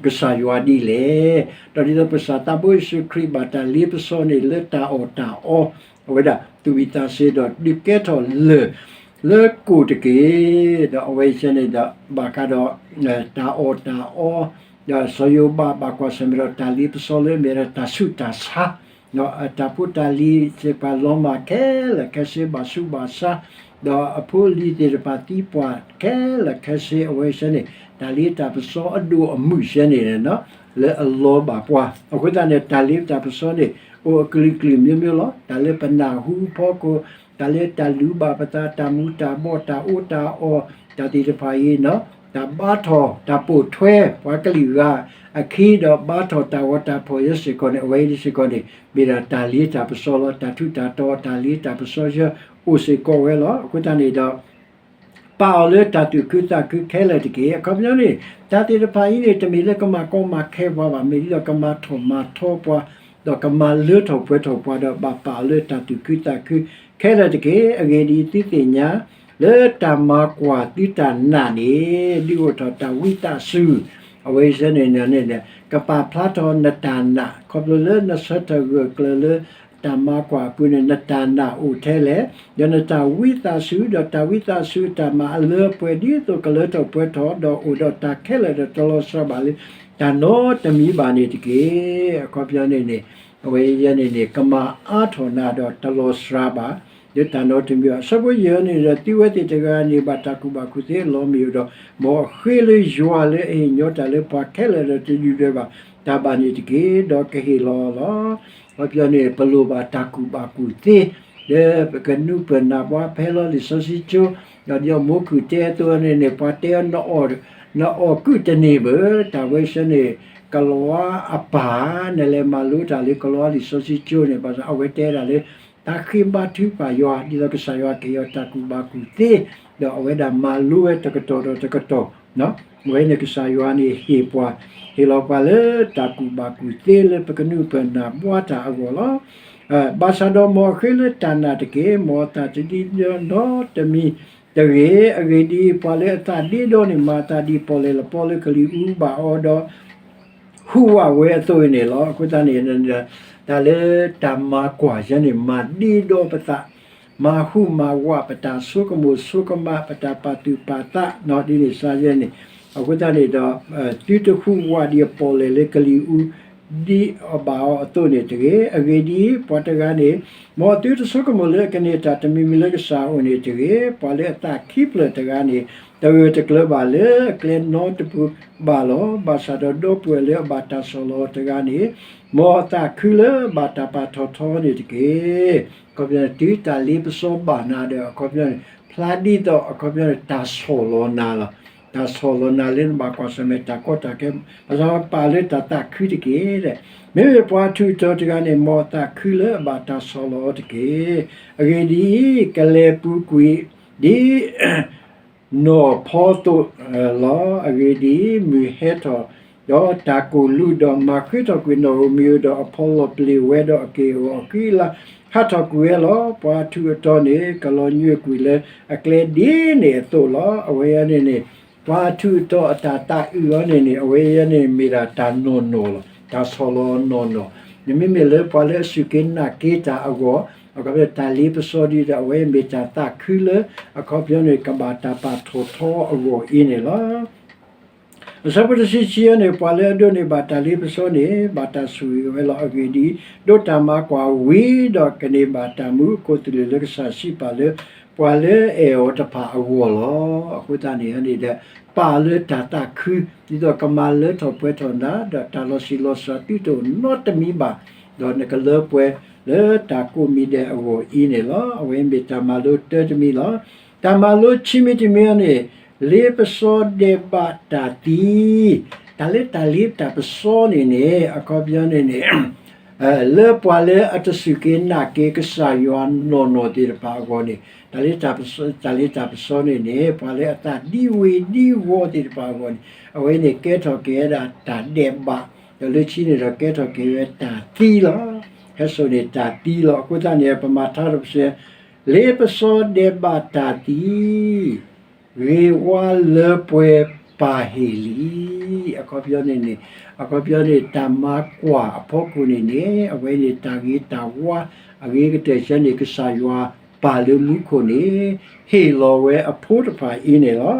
ကစၢ်ယွၤဒ်လဲၣ်. ဒီးဒ်သိးပကစၢ်သးဘိယ့ၣ်ၡူးခရံာ်ဘၣ်တၢ်လ့ပစီန့ၣ် လၢတၢ်အီၣ်တၢ်အီ အဝဲဒၣ်သူၣ်ဝံၣ်သးစ့ၤဒီးဒုးကဲထီၣ်လၢၢ် လၢကိၣ်တက့ၢ်. ဒီးအဝဲဆၢန့ၣ်ဒီး ဘၣ်ဃးဒီး တၢ်အီၣ်တၢ်အီ ဒီးစီၤယိၤဘးဘၣ်ကွၢ်ဆၢၣ်မဲာ်ဒီးတၢ်လ့ပစီလၢအမ့ၢ်ဒၣ်တၢ်ဆူးတၢ်ဆါ ဒီးတၢ်ဖိတၢ်လံၤသ့ၣ်တဖၣ်လီၤမၢ်ခဲလၢာ်ခဲဆ့ ဘၣ်ဆူးဘၣ်ဆါ, ဒီးအဖိအလံၤသ့ၣ်တဖၣ်သံပှၢ်ခဲလၢာ်ခဲဆ့ အဝဲဆၢန့ၣ် တၢ်လ့တၢ်ပစီအဒိၣ်အမုၢ်ဆၢန့ၣ် လၢအလီၤဘၣ်ပှၤ. အဃိသတးန့ၣ် တၢ်လ့တၢ်ပစီန့ၣ် အိၣ်အကလုာ်ကလုာ်မျိုးမျိုးလီၤ. တၢ်လၢပနၢ်ဟူအဖီခိၣ်, တၢ်လၢတၢ်လူၤဘၣ်ပသး, တၢ်မူၤတၢ်ဘှီၣ်, တၢ်အီၣ်တၢ်အီ, တၢ်သ့ၣ်တဖၣ်အံၤ, တၢ်ဘါထီၣ် တၢ်ပိာ်ထွဲ ပှၤကလုာ်ဂၤအခံဒီး ဘါထီၣ်တၢ်ဂီၤတၢ်ဖီၣ်ယဲစ့ၢ်ကီးန့ၣ် အဝဲအံၤစ့ၢ်ကီးန့ၣ် မ့ၢ်ဒၣ်တၢ်လ့တၢ်ပစီလီၤ. တၢ်ထူးတၢ်တီၤ တၢ်လ့တၢ်ပစီဆၢ အိၣ်စ့ၢ်ကီးဝဲလီၤ. အဃိသတးန့ၣ်ဒီး ပာ်အီၤလၢတၢ်သူၣ်ခုသးခုခဲလၢာ်တက့ၢ်. အခီပညီန့ၣ် တၢ်သ့ၣ်တဖၣ်အံၤန့ၣ် တမ့ၢ်လၢကမၤကီမၤခဲပှၤဘၣ်, မ့ၢ်ဒ်သိးကမၤထီၣ်မၤထီပှၤ, ဒီးကမၤလၢထီၣ်ပှဲၤထီၣ်ပှၤဒီး ဘၣ်ပာ်အီၤလၢတၢ်သူၣ်ခုသးခုခဲလၢာ်တက့ၢ်. အဂ့ၢ်ဒ်အံၤ, သုသ့ၣ်ညါလၢတၢ်မၤကွၢ်သုတၢ်နာ်န့ၣ် ဒုးအိၣ်ထီၣ်တၢ်ဝံသးစူၤ, အဝဲဆၢန့ၣ်န့ၣ် ကပာ်ဖျါထီၣ်နတၢ်နာ် ခီဖျိလၢနဆၢထၢၣ်ဂၢၢ်ကျၢၤလၢ တၢ်မၤကွၢ်အပူၤန့ၣ် နတၢ်နာ်အိၣ်ထဲလဲၣ်, ဒီးနတၢ်ဝံသးစူၤ, ဒီးတၢ်ဝံသးစူၤတၢ်မၤအလၢအပှဲၤ ဒ်သိးကလၢထီၣ်ပှဲၤထီၣ် ဒီးအိၣ်ဒီးတၢ်ခဲလၢာ်ဒီးတလီၤစှၤဘၣ်လၢ တၢ်နီတမံၤဘၣ်န့ၣ်တက့ၢ်. အခီပညီန့ၣ်န့ၣ် အဝဲယဲန့ၣ်န့ၣ် ကမၤအါထီၣ်နၤဒီးတလီၤစှၤဘၣ် လၢတၢ်နီတမံၤဘၣ်. အဆၢဖိယဲၢ်န့ၣ်ဒီး သုဝဲသ့ၣ်တဂၤန့ၣ် ဘၣ်တၢ်ကူၣ်ဘၣ်ကူၣ်သ့အလီၢ်မ့ၢ်အိၣ်ဒီး မ်အဃ့လၢယွၤလၢအဟ့ၣ်ညီတၢ်လၢပှၤခဲလၢာ်ဒီးတဒုၣ်ဒွဲၣ်ဘၣ်တၢ်ဘၣ်န့ၣ်တက့ၢ်, ဒီးကဟ့ၣ်လီၤအီၤလီၤ. အခီပညီန့ၣ် ပလိၣ်ဘၣ်တၢ်ကူၣ်ဘၣ်ကူၣ်သ့ လၢပကနုာ်ပၢၢ်နၢ်ပှၤဖဲလီၤလံာ်စီဆှံကၠိ, ဒီးဒ်အမိၢ်ခုၣ်တဲအသိးန့ၣ်န့ၣ် ပှၤတဲအီၤ နအီၣ်ကုၣ်တန့ၢ်ဘၣ်, တၢ်ဝဲဆၢန့ၣ် ကလံးဝါအပၢ် နလဲၤမၤလိတၢ်လၢကလံးဝါလံာ်စီဆှံကၠိန့ၣ် ဘၣ်ဆၣ်အဝဲတဲဒၣ်လၢ တၢ်ဃ့ဘါထုကဖၣ်ယွၤ ဒ်သိးကစၢ်ယွၤကဟ့ၣ်အီၤတၢ်ကူၣ်ဘၣ်ကူၣ်သ့, ဒီးအဝဲဒၣ်မၤလိဝဲတကတီၢ်ဒီးတကတီၢ်, အဝဲန့ၣ်ကစၢ်ယွၤန့ၣ်ဟ့ၣ်ပှၤ, ဟ့ၣ်လီၤပှၤလၢတၢ်ကူၣ်ဘၣ်ကူၣ်သ့လၢပကနုာ်ပၢၢ်နၢ်ပှၤတၢ်အဂီၢ်လီၤ. ဘၣ်ဆၣ်ဒီးမ်အဃ့လၢတၢ်နာ်တက့ၢ်, မ်အသးတဒ်ဒီနီတမံၤ တဂ့ၤ. အဂ့ၢ်ဒ်အံၤ, ပှၤလၢအသးဒ့ဒီန့ၣ် မၤအသးဒ်ပီၣ်လဲၣ်လပီလၢကလံၤအူဘၣ်အီၤဒီး ဟူးဝးဝဲအသိးအံၤန့ၣ်လီၤ. အဃိသတးန့ၣ် တၢ်လၢတၢ်မၤကွၢ်ယဲန့ၣ် မၤဒ့ဒီပသး, မၤဟူးမၤဝးပတၢ်ဆိကမိၣ်ဆိကမး ပတၢ်ပာ်သူၣ်ပာ်သး ဒ်န့ၣ်စ့ၢ်ယဲန့ၣ်, အဃိသတးန့ၣ်ဒီး သုတဟူးဝးဒ်အပီၣ်လဲၣ်လၢကလံၤအူ ဒ်အီၤဘၣ်အီၤအသိးန့ၣ်တဂ့ၤ. အဂ့ၢ်ဒ်အံၤ, ပှၤတဂၤန့ၣ် မ်အသုတဆိကမိၣ်လၢအကန့ၢ်တၢ်တမံၤမံၤလၢကစၢ်အအိၣ်န့ၣ်တဂ့ၤ. ပှၤလၢအသးခံဖျၢၣ်တဂၤန့ၣ် တဂၢၢ်တကျၢၤဘၣ်လၢအကျဲနီတပူၤဘၣ်လီၤ. ဘၣ်ဆၣ်ဒီးဒီပုၢ်ဝဲၢ်လၢအဘၣ်တၢ်ဆီၣ်လီၤအီၤတဂၤန့ၣ် မ်အသးခုလၢအဘၣ်တၢ်ပာ်ထီၣ်ထီန့ၣ်တက့ၢ်. အခီပညီ တုၤတၢ်လ့ပစီဘၣ်နၤဒီး အခီပညီန့ၣ် ဖျါဒ်သိးအခီပညီန့ၣ် တၢ်ဆီၣ်လီၤနၤလီၤ. တၢ်ဆီၣ်လီၤနၤလၢနဘၣ်ကွၢ်ဆၢၣ်မဲာ်တၢ်ကီတၢ်ခဲ, ဘၣ်ဆၣ်ပာ်လၢတၢ်သးခုတက့ၢ်. မ့မ့ၢ်ပှၤထူးအတီၤတဂၤန့ၣ် မ်အသးခုလၢအဘၣ်တၢ်ဆီၣ်လီၤအီၤတက့ၢ်. အဂ့ၢ်ဒ်အံၤ, ကလဲၤပူၤကွံာ် ဒ် နီၢ်ဖီသိးလီၤ. အဂ့ၢ်ဒ်အံၤ, မုၢ်ဟဲထီၣ်ဒီးတၢ်ကိၢ်လူးဒီး မၤဃ့ထီၣ်ကွံာ်နီၣ်ဧိၤမံၤဧိၤဒီး အဖီလီၤပျံၤဝဲဒီးအက့ၢ်အဂီၤအဃံအလၤ ဟးထီၣ်ကွံာ်ဝဲလီၤ. ပှၤထူးအတီၤန့ၣ် ကလီၤညွံးကွံာ်လၢအကျဲဒ်န့ၣ်အသိးလီၤ. အဝဲအံၤန့ၣ်န့ၣ် ပှၤထူးအတီၤအတၢ်သးအုးအီၤန့ၣ်န့ၣ် အဝဲအံၤန့ၣ် မ့ၢ်ဒၣ်တၢ်နီၢ်နီၢ်လီၤ. တၢ်ဆီၣ်လီၤနီၢ်နီၢ်, နမ့မ့ၢ်လၢပှၤလၢအစူၢ်က့ၤနာ်က့ၤတၢ်အဂီၢ် အခီပညီတၢ်လ့ပစီဒ်ဒီး အဝဲမ့ၢ်တၢ်သးခုလၢ အခီပညီန့ၣ် ကဘၣ်တၢ်ပာ်ထီၣ်ထီအဂီၢ်အံၤန့ၣ်လီၤ. အဆၢဖိတဆံခံအံၤန့ၣ် ပှၤလၢအဒိးန့ၢ်ဘၣ်တၢ်လ့ပစီန့ၣ် ဘၣ်တၢ်ဆိၣ်ဂ့ၤဝဲလီၤ. အဂ့ၢ်ဒ်အံၤ, ဒိးတၢ်မၤကွၢ်ဝံၤဒီး ကန့ၢ်ဘၣ်တၢ်မူအခိၣ်သလုးလၢကစၢ်စံးပာ်လၢ ပှၤလၢအအဲၣ်အီၤတဖၣ်အဂီၢ်လီၤ. အဃိသတးန့ၣ်န့ၣ်ဒီး ပာ်လၢတၢ်သးခု ဒ်သိးကမၤလၢထီၣ်ပှဲၤထီၣ်နၤ ဒီးတၢ်လီၤဆံးလီၤစှၤသုတအိၣ်နီတမံၤဘၣ်, ဒီးနကလၢပှဲၤလၢတၢ်ကိးမံၤဒဲးအဂီၢ်အံၤန့ၣ်လီၤ. အဝဲမ့ၢ်တၢ်မၤလိတၢတမံၤလီၤ. တၢ်မၤလိခံမံၤတမံၤန့ၣ် လ့ပစီဒဲးဘးတၢ်သံ, တၢ်လၢတၢ်လ့တၢ်ပစီန့ၣ်န့ၣ် အခီပညီန့ၣ်န့ၣ် လၢပှၤလၢအတစူၢ်က့ၤနာ်က့ၤကစၢ်ယွၤနီၢ်နီၢ်သ့ၣ်တဖၣ်အဂီၢ်န့ၣ် တၢ်လ့တၢ်ပစီန့ၣ်န့ၣ် ပှၤလၢအသးဒံဝ့ၤဒံဝီၤသ့ၣ်တဖၣ်အဂီၢ်န့ၣ် အဝဲန့ၣ် ကဲထီၣ်က့ၤဝဲဒၣ်တၢ်ဒဲးဘး, ဒီးလၢခံန့ၣ်ဒီး ကဲထီၣ်က့ၤဝဲတၢ်သံလီၤ. ဟဲစိာ်န့ၣ်တၢ်သံလီၤ. အဃိသတးန့ၣ် ပမၤထါထီၣ်ပစဲ လ့ပစီဒဲးဘးတၢ်သံ ဂ့ၤဝါလၢပှဲၤပာ်ဟ့ၣ်လံ. အခီပညီန့ၣ်န့ၣ် အခီပညီန့ၣ် တၢ်မၤကွၢ်အဖီခိၣ်န့ၣ်န့ၣ် အဝဲန့ၣ် တၢ်ဂ့ၤတၢ်ဝါ အဂ့ၤကတၢၢ်ဆၢန့ၣ် ကစၢ်ယွၤပာ်လၢမူခိၣ်န့ၣ် ဟ့ၣ်လီၤဝဲအဖိတဖၣ်အံၤန့ၣ်လီၤ.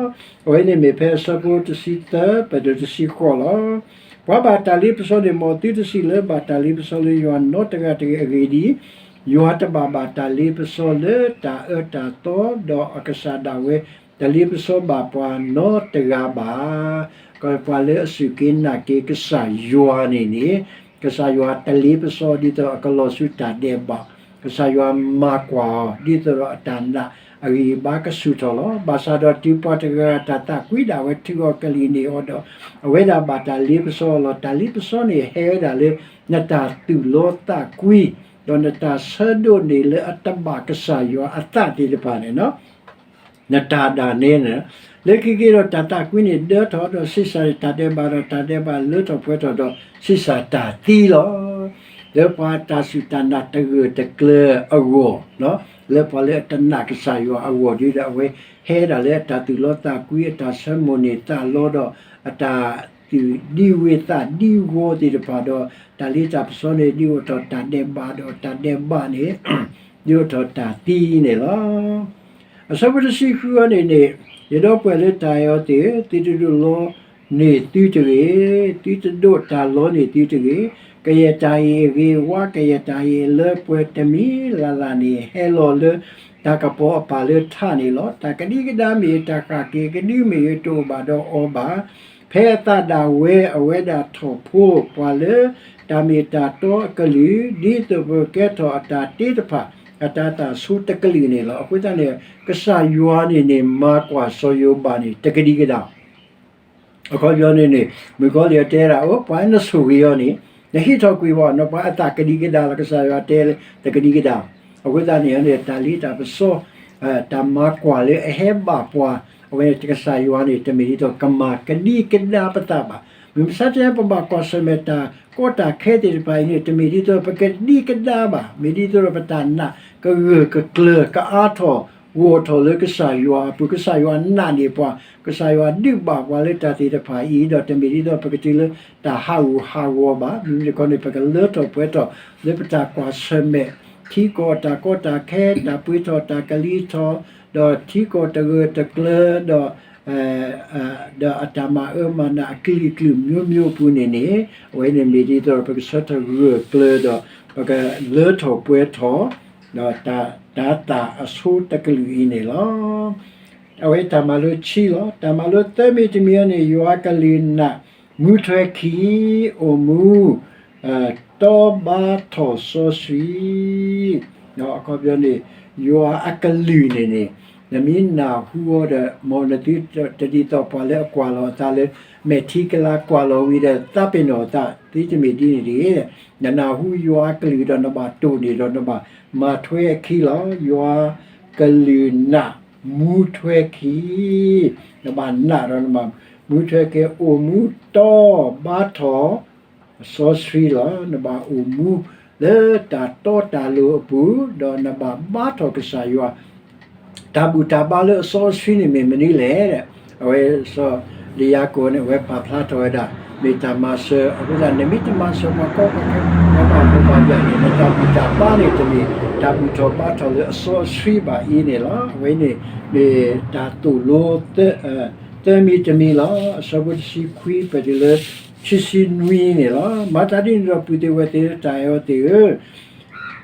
အဝဲန့ၣ်မ့ၢ်ဖဲအဆၢဖိတဆံသၢ ပဒိၣ်တဆံဃိးလီၤ. ပှၤဘၣ်တၢ်လ့ပစီန့ၣ် မ်သုတစံးလၢဘၣ်တၢ်လ့ပစီလၢယွၤနီတဂၤတဂ့ၤ. အဂ့ၢ်ဒ်အံၤ, ယွၤတဘၣ်ဘၣ်တၢ်လ့ပစီလၢတၢ်အၢတၢ်သီ ဒီးအကစၢ်ဒၣ်ဝဲ တလ့ပစီဘၣ်ပှၤနီတဂၤဘၣ်. ပှၤလၢအစူၢ်က့ၤနာ်က့ၤကစၢ်ယွၤန့ၣ်န့ၣ် ကစၢ်ယွၤတလ့ပစီဒ်သိးအကလီၤဆူတၢ်ဒဲးဘး, ကစၢ်ယွၤမၤကွၢ်အီၤ ဒ်သိးဒီးအတၢ်နာ်အဂံၢ်အဘါကဆူၣ်ထီၣ်လီၤ. ဘၣ်ဆၣ်ဒီးတုၤပှၤတဂၤဂၤတၢ်သးကွံဒၣ်ဝဲထုးအီၤကလံၣ်န့ၢ်အီၤဒီး အဝဲဒၣ်ဘၣ်တၢ်လ့ပစီအီၤလီၤ. တၢ်လ့ပစီန့ၣ်ဟဲဝဲဒၣ်လၢ နတၢ်သူၣ်လီသးကွံ ဒီးနတၢ်ဆၢဒိးန့ၢ်လၢအတဘၣ်ကစၢ်ယွၤအသးသ့ၣ်တဖၣ်န့ၣ် နတၢ်ဒၣ်နဲန့ၣ် လၢခံက့ၤဒီးတၢ်သးကွံန့ၣ်ဒၢထီၣ်ဒီးဆံးစၢ်တၢ်ဒဲးဘးဒီးတၢ်ဒဲးဘးလၢထီၣ်ပှဲၤထီၣ်ဒီးဆံးစၢ်တၢ်သံလီၤ. လၢပှၤတၢ်စူၢ်တၢ်နာ်တဂၢၢ်တကျၢၤအဂီၢ် လၢပှၤလၢအတနာ်ကစၢ်ယွၤအဂီၢ်ဒီး အဝဲဟဲဒၣ်လၢအတၢ်သူၣ်လီသးကွံ အတၢ်ဆၢမိၣ်န့ၢ်သးလီဒီး အတၢ်သူၣ်ဒံဝ့ၤသးဒံဝီၤသ့ၣ်တဖၣ်ဒီး တၢ်လ့တၢ်ပစီန့ၣ် ဒုးအိၣ်ထီၣ်တၢ်ဒဲးဘးဒီးတၢ်ဒဲးဘးန့ၣ် ဒုးအိၣ်ထီၣ်တၢ်သံန့ၣ်လီၤ. အဆၢဖိတဆံဃုအံၤန့ၣ်န့ၣ် ယဒီပုၢ်ဝဲၢ်လၢတၢ်အဲၣ်အီၤသ့ၣ်ဧၢ, သုတဒိးလီန့ၢ်သုတဂ့ၤ, သုတဒိးတၢ်လီန့ၢ်သုတဂ့ၤ, ကယဲၢ်တၢ်အံၤအဂ့ၤဝါ ကယဲၢ်တၢ်အံၤအလၢပှဲၤတမံၤလၢ်လၢ်န့ၣ် ဟဲလီၤလၢတၢ်ကပီၤအပၢ်လၢထးန့ၣ်လီၤ. တၢ်ကဒံကဒါမ့ၢ်ဂ့ၤ တၢ်ဃၣ်က့ၤကဒုမ့ၢ်ဂ့ၤ တအိၣ်ဘၣ်ဒီးအီၤဘၣ်. ဖဲအသးဒၣ်ဝဲ အဝဲဒၣ်ထီၣ်ဖိပှၤလၢတၢ်မ့ၢ်တၢ်တီအကလုာ် ဒ်သိးပကဲထီၣ်အတၢ်တ့တဖၣ် အတၢ်သးဆိတကလုာ်န့ၣ်လီၤ. အဃိသတးန့ၣ် ကစၢ်ယွၤန့ၣ်န့ၣ် မၤကွၢ်စီၤယိၤဘးန့ၣ် တကဒံကဒါ အခီပညီန့ၣ်န့ၣ် မုၣ်ကီၤလံၢ်တဲဒၣ် အိၣ် ပှၤနဆိၣ်ဂ့ၤအီၤန့ၣ် နဟံးထီၣ်ကွံာ်ဘၣ် နပှၤအသးကဒံကဒါလီၤ ကစၢ်ယွၤတဲလၢတကဒံကဒါ. အဃိသတးန့ၣ်န့ၣ် တၢ်လ့တၢ်ပစီ တၢ်မၤကွၢ်လၢအဟဲဘၣ်ပှၤ အဝဲန့ၣ်ကစၢ်ယွၤန့ၣ် တမ့ၢ်ဒ်သိးကမၤကဒံကဒါပသးဘၣ်. မုၢ်မဆါတနံၤ ပဘၣ်ကွၢ်ဆၢၣ်မဲာ်တၢ်ကီတၢ်ခဲသ့ၣ်တဖၣ်အံၤန့ၣ် တမ့ၢ်ဒ်သိးပကဒံကဒါဘၣ်. မ့ၢ်ဒ်သိးဒီးပတၢ်နာ်ကဂၢၢ်ကကျၢၤကအါထီၣ် ဂီၤထီၣ်လၢကစၢ်ယွၤအပူၤ, ကစၢ်ယွၤနာ်န့ၢ်ပှၤ, ကစၢ်ယွၤဒုးဘၣ်ပှၤလၢတၢ်သ့ၣ်တဖၣ်အံၤ, ဒီးတမ့ၢ်ဒ်သိးပကတုၤလၢတၢ်ဟးဂူာ်ဟးဂီၤဘၣ်. မ့မ့ၢ်တခီန့ၣ် ပကလၢထီၣ်ပှဲၤထီၣ်လၢပတၢ်ကွၢ်ဆၢၣ်မဲာ်, ထံကီၢ်တၢ်ကီတၢ်ခဲ, တၢ်ပှ့ၤထီၣ်တၢ်ကလံၤထီၣ်, ဒီးထံကီၢ်တဂၢၢ်တကျၢၤ, ဒီး ဒီးအတၢ်မၤအၢမၤနးအကလုာ်ကလုာ် မျိုးမျိုး အပူၤန့ၣ်န့ၣ်, အဝဲန့ၣ်မ့ၢ်ဒ်သိး ပကဆၢထၢၣ်ဂၢၢ်ကျၢၤဒီး ပကလၢထီၣ်ပှဲၤထီၣ် ဒီးတၢ်သၣ်အဆိတကလုာ်အံၤန့ၣ်လီၤ. အဝဲတၢ်မၤလိခံလီၤ. တၢ်မၤလိသၢမံၤတမံၤအံၤန့ၣ် ယွၤအကလုၢ်နာ် မူထွဲခံ, အိၣ်မူ တီဘါထီၣ်စီဆှံ, အခီပညီန့ၣ် ယွၤအကလုၢ်န့ၣ်န့ၣ် နမ့ၢ်နၢ်ဟူအီၤဒီး မ်နသုတဒ်သိးပှၤလၢအကွၢ်လီၤအသးလၢ မဲာ်ထံကလၤကွၢ်လီၤဝံၤဒီး သးပ့ၤနီၣ်အသး သုတမ့ၢ်ဒ်န့ၣ်တဂ့ၤ. နနၢ်ဟူယွၤအကလုၢ်ဒီး နဘၣ်တိၢ်န့ၢ်ဒီး နဘၣ်မၤထွဲအခံလီၤ. ယွၤကလုၢ်နာ် မူထွဲခံ, နဘၣ်နာ်ဒီးနဘၣ်မူထွဲက့ၤ အိၣ်မူတီဘါထီၣ် စီဆှံလီၤ. နဘၣ်အိၣ်မူလၢတၢ်တီတၢ်လိၤအပူၤ, ဒီးနဘၣ်ဘါထီၣ်ကစၢ်ယွၤ တၢ်ဘူၣ်တၢ်ဘါလၢအစီအဆှံန့ၣ်မ့ၢ်မနုၤလဲၣ်. အဝဲစီၤလံယၤကိာ်န့ၣ် အဝဲပာ်ဖျါထီၣ်ဝဲဒၣ် မ့ၢ်တၢ်မၤစၢၤအဃိသတး နမ့ၢ်တမၤစၢၤပှၤကီပှၤခဲ ပှၤဘၣ်မူဘၣ်ဒါန့ၣ် နတၢ်ဘူၣ်တၢ်ဘါန့ၣ်တမ့ၢ် တၢ်ဘူၣ်ထီၣ်ဘါထီၣ်လၢအစီအဆှံဘၣ်အံၤန့ၣ်လီၤ. အဝဲန့ၣ်မ့ၢ်တၢ်သိၣ်လိ သၢမံၤတမံၤလီၤ. အဆၢဖိတဆံခွံ ပတုၤလၢ ခံဆံနွံန့ၣ်လီၤ. မၤသးဒ်န့ၣ်ဒီး ပုၢ်သ့ၣ်ဝဲၢ်သ့ၣ်လၢတၢ်အဲၣ်အီၤသ့ၣ်ဧၢ,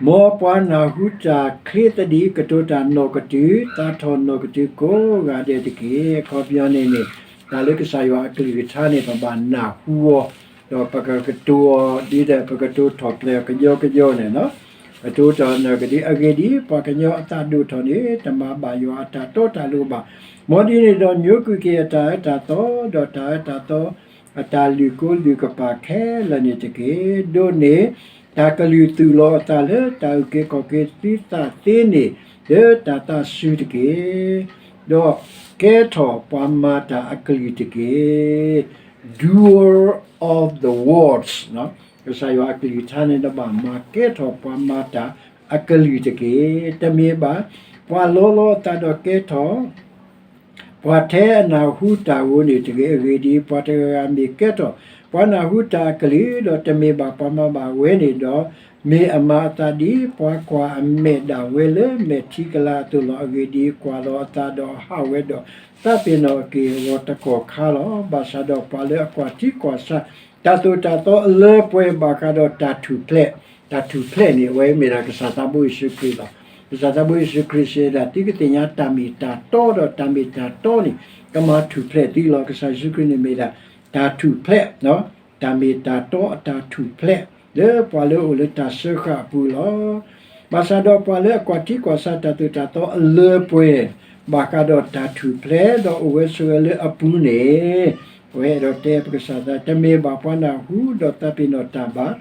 မ်ပှၤနၢ်ဟူတၢ်ချ့သဒံး ကတိၤတၢ်နီၢ်ကတုၤ သးထီၣ်နီၢ်ကတုၤကိးဂၤဒဲးတက့ၢ်. အခီပညီန့ၣ်န့ၣ် တၢ်လၢကစၢ်ယွၤအကလုၢ်ကထါန့ၣ် ပဘၣ်နၢ်ဟူအီၤ, ဒီးပကကတိၤအီၤဒ်ဒီး ပကတိၤထီၣ်ပျဲၢ်အီၤကညီကညီန့ၣ်လီၤ. ကတိၤတၢ်နီၢ်ကတုၤ အဂ့ၢ်ဒ်အံၤ, ပှၤကညီအသးဒိၣ်ထီၣ်န့ၣ် တမၤဘၣ်ယွၤအတၢ်တီတၢ်လိၤဘၣ်. မ်ဒ်န့ၣ်ဒီး ညိကွံာ်က့ၤအတၢ်အၢတၢ်သီ, ဒီးတၢ်အၢတၢ်သီ အတၢ်လုၢ်ကိလုၢ်ကပာ်ခဲလၢာ်န့ၣ်တက့ၢ်. ဒိးန့ၢ်တၢ်ကလုၢ်သူၣ်လီၤအသးလၢ တၢ်အုၣ်က့ၤခီၣ်က့ၤသုသးသ့န့ၣ် လၢတၢ်သးစူၤတက့ၢ်. ဒီးကဲထီၣ်ပှၤမၤတၢ်အကလုာ်တက့ၢ်. Doer of the words ကစၢ်ယွၤအကလုၢ်ကထါန့ၣ် နဘၣ်မၤကဲထီၣ်ပှၤမၤတၢ်အကလုာ်တက့ၢ်. တမ့ၢ်ဘၣ် ပှၤလီလီၤအသးဒီးကဲထီၣ် ပှၤထဲအနၢ်ဟူတၢ်ဧိၤန့ၣ်တဂ့ၤ. အဂ့ၢ်ဒ်အံၤ, ပှၤတဂၤဂၤမ့ၢ်ကဲထီၣ် ပှၤနၢ်ဟူတၢ်အကလုၢ်, ဒီးတမ့ၢ်ဘၣ်ပှၤမၤဘၣ်ဝဲန့ၣ်ဒီး, မ့ၢ်အမၤအသးဒ်ပှၤကွၢ်အမဲာ်ဒၣ်ဝဲလၢမဲာ်ထံကလၤအသိးလီၤ. အဂ့ၢ်ဒ်အံၤ, ကွၢ်လီၤအသးဒီးဟးဝဲဒီး သးပ့ၤနီၣ်က့ၤအဂီၢ်တကီၢ်ခါလီၤ. ဘၣ်ဆၣ်ဒီးပှၤလၢအကွၢ်ထံကွၢ်ဆး တၢ်သိၣ်တၢ်သီအလၢပှဲၤဘၣ်ဃးဒီးတၢ်ထူၣ်ဖျဲး, တၢ်ထူၣ်ဖျဲးန့ၣ် အဝဲမ့ၢ်ဒၣ်ကစၢ်သးဘိယ့ၣ်ၡူးခရံာ်လီၤ. ကစၢ်သးဘိယ့ၣ်ၡူးခရံာ်စံးဒၣ် သုကသ့ၣ်ညါတၢ်မ့ၢ်တၢ်တီဒီး တၢ်မ့ၢ်တၢ်တီန့ၣ် ကမၤထူၣ်ဖျဲးသုလီၤ. ကစၢ်ယ့ၣ်ၡူးခရံာ်န့ၣ်မ့ၢ်ဒၣ် တၢ်ထူၣ်ဖျဲး, တၢ်မ့ၢ်တၢ်တီအတၢ်ထူၣ်ဖျဲး လၢပှၤလၢအအိၣ်လၢတၢ်စၢဃာ်အပူၤလီၤ. ဘၣ်ဆၣ်ဒီးပှၤလၢအကွၢ်ထံကွၢ်ဆးတၢ်သိၣ်တၢ်သီအလၢပှဲၤ ဘၣ်ဃးဒီးတၢ်ထူၣ်ဖျဲး ဒီးအိၣ်ဝဲဆိးဝဲလၢအပူၤန့ၣ် အဝဲအဲၣ်ဒိးတဲပကစၢ်သး တမ့ၢ်ဘၣ်ပှၤနၢ်ဟူဒီးသးပ့ၤနီၣ်တၢ်ဘၣ်.